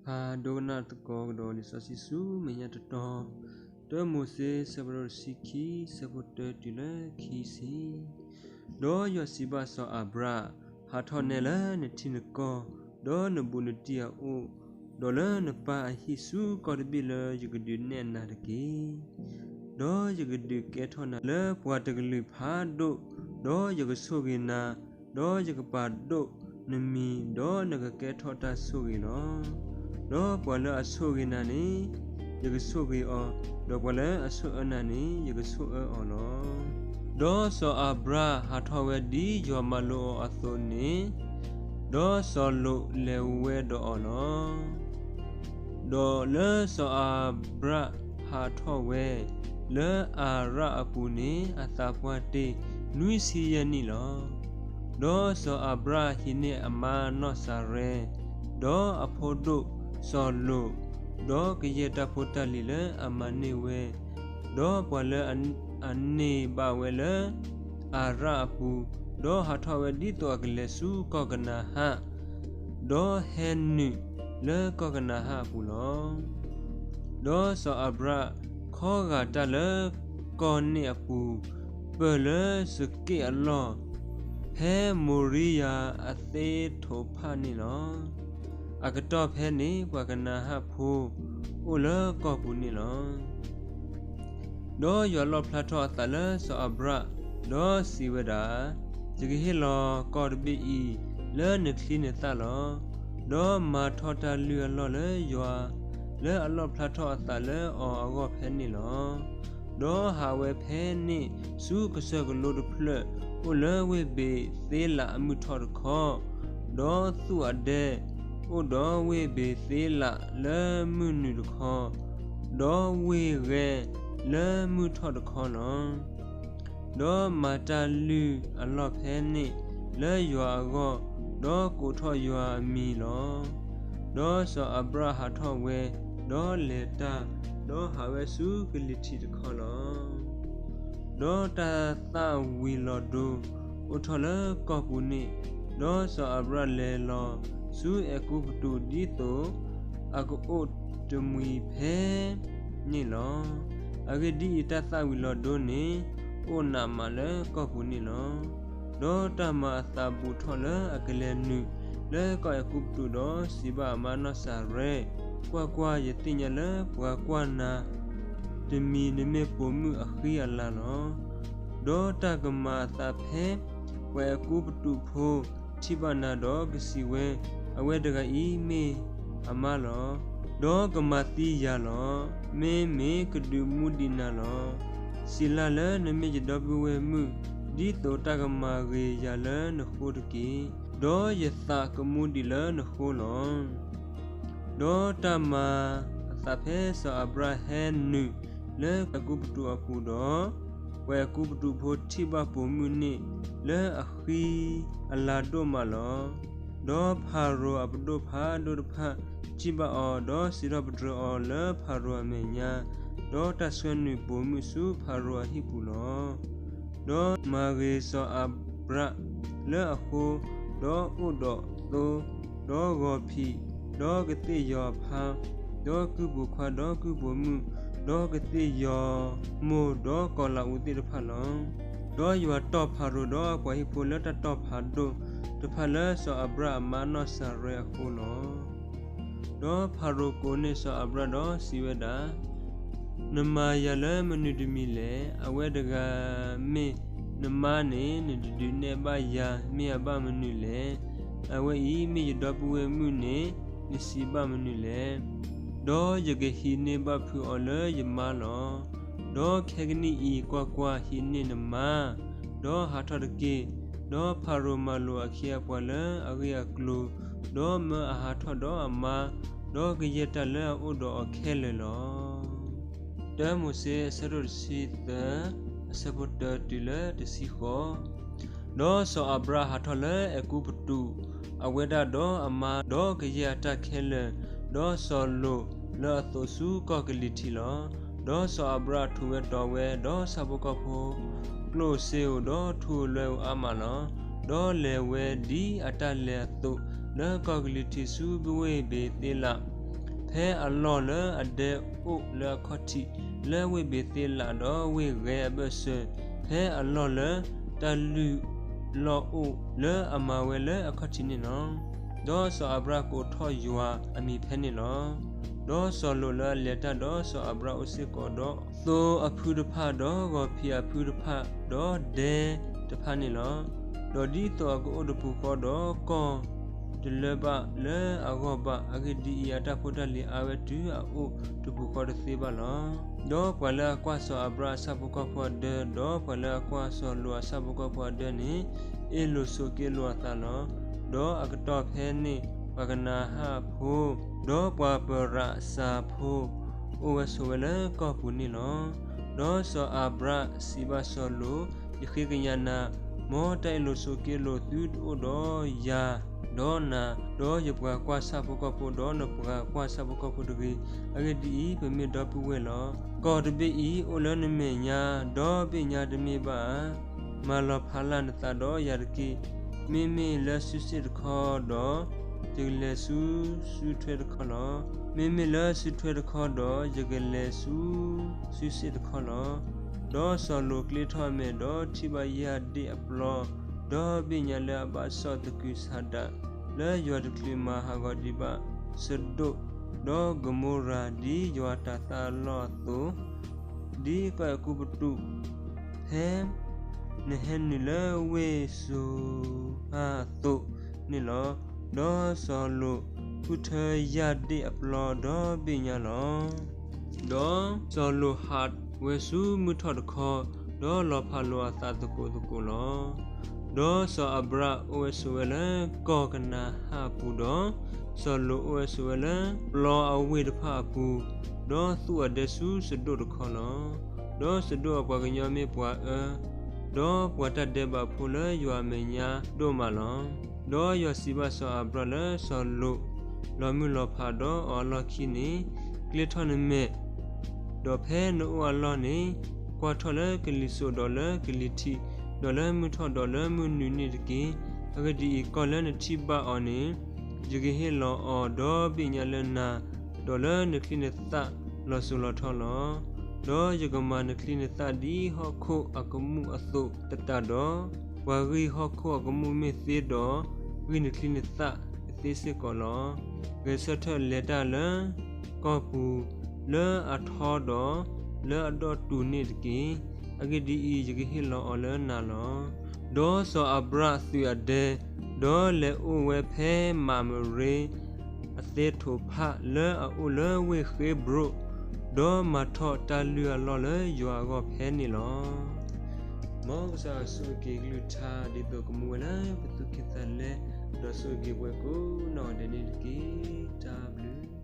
ဖးဒိကနၣ်သကိးကဒီးလံာ်စီဆှံဆူမဲာ်ညါတတီၤ, တၢမိၤၡ့ ဆၢဒိၣ်တဆံခံ, ဆၢဖိတၢတုၤလၢခံဆံ. ဒီးယွၤစံးဘၣ်စီၤအၤဘြၣ်, ဟးထီၣ်နဲလၢနထံနကီၢ်, ဒီးနဘူးနတံၢ်အအိၣ်, ဒီးလၢနပၢ်အဟံၣ်ဆူကီၢ်တဘ့ၣ်လၢယကဒုးနဲၣ်နၤတက့ၢ်. ဒီးယကဒုးကဲထီၣ်နၤလၢပှၤတကလုာ်ဖးဒိၣ်, ဒီးယကဆိၣ်ဂ့ၤနၤ, ဒီးယကပာ်ဒိၣ်နမံၤ, ဒီးနကကဲထီၣ်တၢ်ဆိၣ်ဂ့ၤလီၤ. ဒီးပှၤလၢအဆိၣ်ဂ့ၤနၤန့ၣ်, ယကဆိၣ်ဂ့ၤအီၤ, ဒီးပှၤလၢအဆိၣ်အၢနၤန့ၣ်, ယကဆိၣ်အၢအီၤလီၤ. ဒီးစီၤအၤဘြၣ်ဟးထီၣ်ဝဲဒ်ယွၤမၤလိာ်အီၤအသိးန့ၣ်, ဒီးစီၤလိာ်လဲၤဝဲဒီးအီၤလီၤ. ဒီးလၢစီၤအၤဘြၣ်ဟးထီၣ်ဝဲ, လၢအၤရၣ်အပူၤန့ၣ် အသးပှၢ်တ့ၢ်နွံဆံယဲၢ်နံၣ်လီၤ. ဒီးစီၤအၤဘြၣ်ဟံးန့ၢ်အမါနီၢ်စၤရဲ, ဒီးအဖိဒိၣ်စီၤလိာ်, ဒီးကယဲၢ်တၢ်ဖိတၢ်လံၤလၢအမၤန့ၢ်ဝဲ, ဒီးပှၤလၢအန့ၢ်ဘၣ်ဝဲလၢအၤရၣ်အပူၤ, ဒီးဟးထီၣ်ဝဲဒ်သိးအကလဲၤဆူကီၢ်ကနၤဧၣ်, ဒီးဟဲနုာ်လၢကီၢ်ကနၤဧၣ်အပူၤလီၤ. ဒီးစီၤအၤဘြၣ်ခီဂာ်တၢ်လၢကီၢ်န့ၣ်အပူၤ, ပၢၢ်လၢစက့ၣ်အလီၢ်, ဖဲမိၤရံယၤအသ့ထိးဖၣ်န့ၣ်လီၤ. အကတီၢ်ဖဲန့ၣ်ပှၤကနၤဧၣ်ဖိအိၣ်လၢကီၢ်ပူၤန့ၣ်လီၤ. ဒီးယွၤလီၣ်ဖျါထီၣ်အသးလၢစီၤအၤဘြၣ်, ဒီးစံးဝဲဒၣ်, ယကဟ့ၣ်လီၤကီၢ်တဘ့ၣ်အံၤလၢနချံနသၣ်လီၤ. ဒီးမၤထီၣ်တၢ်လုၢ်အလီၢ်လၢယွၤလၢအလီၣ်ဖျါထီၣ်အသးလၢအီၤအဂီၢ်ဖဲန့ၣ်လီၤ. ဒီးဟးဝဲဖဲန့ၣ်ဆူကစၢၢ်ကလိတဖျၢၣ်, အိၣ်လၢဝ့ၢ်ဘ့ၤသ့လးအမုၢ်ထီၣ်တခီ, ဒီးသူၣ်အဒဲအိၣ်ဒီးဝ့ၢ်ဘ့ၤသ့လးလၢမုၢ်နုာ်တခီ, ဒီးဝ့ၢ်ဂဲလၢမုၢ်ထီၣ်တခီလီၤ. ဒီးမၤတၢ်လုၢ်အလီၢ်ဖဲန့ၣ်လၢယွၤအဂီၢ်, ဒီးကိးထီၣ်ယွၤအမံၤလီၤ. ဒီးစီၤအၤဘြၣ်ဟးထီၣ်ဝဲ, ဒီးလဲၤတၢ်, ဒီးဟးဝဲဆူကလံၤထံးတခီလီၤ. ဒီးတၢ်သၣ်ဝံၤလီၤဒိအိၣ်ထီၣ်လၢကီၢ်ပူၤန့ၣ်, ဒီးစီၤအၤဘြၣ်လဲၤလီၤဆူအဲၤကူပတူးဒ်သိးအကအိၣ်တမှံၤဖဲန့ၣ်လီၤ. အဂ့ၢ်ဒ်အံၤ, တၢ်သၣ်ဝံၤလီၤဒိန့ၣ်အိၣ်နးမးလၢကီၢ်ပူၤန့ၣ်လီၤ. ဒီးတၢ်မၤအသးဘူးထီၣ်လၢအကလဲၤနုာ်လၢကီၢ်အဲၤကူပတူး, ဒီးစံးဘၣ်အမါနီၢ်စၤရဲ, ကွၢ်ကွၢ်, ယသ့ၣ်ညါလၢပှၤကွၢ်နၤတမံၤနမ့ၢ်ပိာ်မုၣ်အဃံအလၤလီၤ. ဒီးတၢ်ကမၤအသးဖဲပှၤအဲၤကူပတူးဖိထံၣ်ဘၣ်နၤဒီးကစံးဝဲ, အဝဲတဂၤအံၤမ့ၢ်အမါလီၤ. ဒီးကမၤသံယၤလီၤ. မ့မ့ၢ်ကဒုးမူဒံးနၤလီၤ. စံးလၢ်လၢနမ့ၢ်ယဒီပုၢ်ဝဲၢ်မုၣ်, ဒ်သိးတၢ်ကမၤဂ့ၤယၤလၢနဃိတက့ၢ်. ဒီးယသးကမူဒံးလၢနဃိလီၤ. ဒီးတၢ်မၤအသးဖဲစီၤအၤဘြၣ်ဟဲနုာ်လၢအဲၤကူပတူးအပူၤဒီး, ပှၤအဲၤကူပတူးဖိထံၣ်ဘၣ်ပိာ်မုၣ်န့ၣ်လၢအဃံအလၤဒိၣ်မးလီၤ. ဒီးဖၤရိၤအပဒိၣ်ဖးဒိၣ်တဖၣ်ထံၣ်ဘၣ်အီၤ, ဒီးစံးထီၣ်ပတြၢၤအီၤလၢဖၤရိၤအမဲာ်ညါ, ဒီးတၢ်ဆှၢနုာ်ပိာ်မုၣ်ဆူဖၤရိၤအဟံၣ်ပူၤလီၤ. ဒီးမၤဂ့ၤစီၤအၤဘြၣ်လၢအဃိ, ဒီးအိၣ်ဒီးသိ, ဒီးဂီၤဖံး, ဒီးကသ့ၣ်ယီၤအဖါ, ဒီးကုၢ်ပိာ်ခွါ, ဒီးကုၢ်ပိာ်မုၣ်, ဒီးကသ့ၣ်ယီၤမိၢ်, ဒီးကီၤလၤအူးသ့ၣ်တဖၣ်လီၤ. ဒီးယွၤတီၢ်ဖၤရိၤဒီးအပှၤဟံၣ်ဖိလၢတၢ်တီၢ်ဖးဒိၣ်တဖၣ်လၢစီၤအၤဘြၣ်အမါနီၢ်စၤရဲအဃိလီၤ. ဒီးဖၤရိၤကိးန့ၢ်စီၤအၤဘြၣ်ဒီးစံးဝဲဒၣ်, နမၤယၤလၢမနုၤတမံၤလဲၣ်. အဝဲတဂၤမ့ၢ်နမါန့ၣ် နတဒုးနဲၣ်ဘၣ်ယၤမ့ၢ်အဘၣ်မနုၤလဲၣ်. အဝဲအံၤမ့ၢ်ယဒီပုၢ်ဝဲၢ်မုၣ်န့ၣ် နစံးဘၣ်မနုၤလဲၣ်. ဒီးယကဟံးန့ၢ်ဘၣ်ဖုးအီၤလၢယမါလီၤ. ဒီးခဲကနံၣ်အံၤကွၢ်ကွၢ်, ဟံးန့ၢ်နမါ, ဒီးဟးထီၣ်တက့ၢ်. ဒီးဖၤရိၤမၤလိာ်အခ့အပှၤလၢအဂ့ၢ်အကျိၤ, ဒီးမၢအဟးထီၣ်ဒီးအမါ, ဒီးကယဲၢ်တၢ်လၢအအိၣ်ဒီးအီၤခဲလၢာ်လီၤ. တၢမိၤၡ့ အဆၢဒိၣ်တဆံသၢ, အဆၢဖိတၢတုၤလၢတဆံဃိး. ဒီးစီၤအၤဘြၣ်ဟးထီၣ်လၢအဲၤကူပတူး, အဝဲဒၣ်ဒီးအမါ, ဒီးကယဲၢ်အတၢ်ခဲလၢာ်, ဒီးစီၤလိာ်လၢအသိးဆူကီၢ်ကလံၤထံးလီၤ. ဒီးစီၤအၤဘြၣ်ထူးဝဲတီၤဝဲ, ဒီးဆၣ်ဖိကီၢ်ဖိကျိၣ်စ့ဧိၤ, ဒီးထူဧိၤလွဲဧိၤအါမးလီၤ. ဒီးလဲၤဝဲဒ်အတၢ်လဲၤအသိးလၢကီၢ်ကလံၤထံးဆူဝ့ၢ်ဘ့ၤသ့လး ဖဲအလီၢ်လၢအဒဲအိၣ်လၢအခီၣ်ထံး, လၢဝ့ၢ်ဘ့ၤသ့လးဒီးဝ့ၢ်ဂဲၤအဘၢၣ်စၢၤ, ဖဲအလီၢ်လၢတၢ်လုၢ်လီၢ်အိၣ်လၢအမၤဝဲလၢအခီၣ်ထံးန့ၣ်လီၤ. ဒီးစီၤအၤဘြၣ်ကိးထီၣ်ယွၤအမံၤဖဲန့ၣ်လီၤ. ဒီးစီၤလိာ်လၢအလဲၤတၢ်ဒီးစီၤအၤဘြၣ်အိၣ်စ့ၢ်ကီးဒီး သိအဖုတဖၣ်, ဒီးဂီၤဖံးအဖုတဖၣ်, ဒီးဒဲတဖၣ်န့ၣ်လီၤ. ဒီးဒ်သိးအကအိၣ်တပူၤဃီဒီးကီၢ်တလၢဘၣ်လၢအဂီၢ်ဘၣ်, အဂ့ၢ်ဒ်အံၤ, အတၢ်ဖိတၢ်လံၤအါဝဲတုၤအအိၣ်တပူၤဃီတသ့ဘၣ်လီၤ. ဒီးပှၤလၢအကွၢ်စီၤအၤဘြၣ်အဆၣ်ဖိကီၢ်ဖိအဒၢ, ဒီးပှၤလၢအကွၢ်စီၤလိာ်အဆၣ်ဖိကီၢ်ဖိအဒၢန့ၣ် အ့ၣ်လိာ်ဆိးက့လိာ်အသးလီၤ. ဒီးအကတီၢ်ဖဲန့ၣ် ပှၤကနၤအၣ်ဖိ, ဒီးပှၤပရးစၤဖိ အိၣ်ဝဲဆိးဝဲလၢကီၢ်ပူၤန့ၣ်လီၤ. ဒီးစီၤအၤဘြၣ်စံးဘၣ်စီၤလိာ်, ယဃ့ကညးနၤ, မ်တၢ်အ့ၣ်လိာ်ဆိးက့လိာ်သုတအိၣ်ဒီးယၤဒီးနၤ, ဒီးယပှၤကွၢ်ဆၣ်ဖိကီၢ်ဖိ, ဒီးနပှၤကွၢ်ဆၣ်ဖိကီၢ်ဖိတဂ့ၤ. အဂ့ၢ်ဒ်အံၤ, ပမ့ၢ်ဒီပုၢ်ဝဲၢ်လီၤ. ကီၢ်တဘ့ၣ်အံၤအိၣ်လၢနမဲာ်ညါ, ဒီဘ့ၣ်ညါတမ့ၢ်ဘၣ်ဧါ. မၤလီၤဖးလၢ်နသးဒီးယၤတက့ၢ်. မ့မ့ၢ်လၢစုစ့ၣ်တခီဒီး, ယကလဲၤဆူစုထွဲတခီလီၤ. မ့မ့ၢ်လၢစုထွဲတခီဒီး, ယကလဲၤဆူစုစ့ၣ်တခီလီၤ. ဒီးစီၤလိာ်ကျ့ထီၣ်အမဲာ်, ဒီးထံၣ်ဘၣ်ယၢ်ဒ့ၣ်အပျီ, ဒီဘ့ၣ်ညါလၢအဘၣ်စီၣ်သကုၤဆးဒး, လၢယွၤတချုးမၤဟးဂီၤဒံးဘၣ်စဒိၣ်, ဒီးကမိရၤ, ဒ်ယွၤတၤသၣ်အလီၢ်အသိး, ဒ်ကီၢ်အဲၤကူပတူး, ဖဲနဟဲနုာ်လၢဝ့ၢ်စိၤအသိးန့ၣ်လီၤ. ဒီးစီၤလိာ်ဃုထၢယၢ်ဒ့ၣ်အပျီဒီဘ့ၣ်ညါလီၤ. ဒီးစီၤလိာ်ဟးဝဲဆူမုၢ်ထီၣ်တခီ, ဒီးလီၤဖးလိာ်အသးသကိးသကိးလီၤ. ဒီးစီၤအၤဘြၣ်အိၣ်ဝဲဆိးဝဲလၢကီၢ်ကနၤအၣ်အပူၤဒီး, စီၤလိာ်အိၣ်ဝဲဆိးဝဲလၢပျီအဝ့ၢ်တဖၣ်အပူၤ, ဒီးသူၣ်အဒဲဆူစဒိၣ်တခီလီၤ. ဒီးစဒိၣ်အပှၤကညီမ့ၢ်ပှၤအၢ, ဒီးပှၤတၢ်ဒဲးဘးဖိလၢယွၤအမဲာ်ညါဒိၣ်မးလီၤ. ဒီးယွၤစံးဘၣ်စီၤအၤဘြၣ်လၢစီၤလိာ်, လီၤမုၢ်လီၤဖးဒီးအီၤအလီၢ်ခံန့ၣ်, ကျ့ထီၣ်နမဲာ်, ဒီးဖဲနအိၣ်အလီၢ်န့ၣ်, ကွၢ်ထီၣ်လၢကလံၤစိးဒီးလၢကလံၤထံး, ဒီးလၢမုၢ်ထီၣ်ဒီးလၢမုၢ်နုာ်န့ၣ်တက့ၢ်. အဂ့ၢ်ဒ်အံၤ, ကီၢ်လၢနထံၣ်ဘၣ်အီၤန့ၣ်, ယကဟ့ၣ်လီၤအီၤဒီဘ့ၣ်ညါလၢနၤ, ဒီးလၢနချံနသၣ်လီၤစိၤလီၤထီလီၤ. ဒီးယကမၤနချံနသၣ်ဒ်ဟီၣ်ခိၣ်အကမူၣ်အသိးသတးဒီး, ပှၤဂံၢ်ဟီၣ်ခိၣ်အကမူၣ်မ့ၢ်သ့ဒီး, ဂံၢ်နချံနသၣ်ကသ့စ့ၢ်ကီးလီၤ. ဂဲၤဆၢထၢၣ်လဲၤတၢ်လၢကီၢ်ပူၤ, လၢအဒီတူာ်န့ၣ်တက့ၢ်. အဂ့ၢ်ဒ်အံၤ, ယကဟ့ၣ်လီၤအီၤလၢနၤလီၤ. ဒီးစီၤအၤဘြၣ်သုးအဒဲ, ဒီးလဲၤအိၣ်ဝဲဖဲမးမရ့အသ့ထိးဖးလၢအအိၣ်လၢဝ့ၢ်ဃ့ဘြိၣ်, ဒီးမၤထီၣ်တၢ်လုၢ်အလီၢ်လၢယွၤအဂီၢ်ဖဲန့ၣ်လီၤ. မ်ကစၢ်ယွၤဆိၣ်ဂ့ၤက့ၤကလုၢ်ကထါ ဒ်သိးကမူဝဲလၢပသူၣ်ကံၢ်သးလဲ, ဒီးဆိၣ်ဂ့ၤက့ၤပှၤကိးနီၢ်ဂၤဒဲးန့ၣ်တက့ၢ်. တၢ်ဘျုး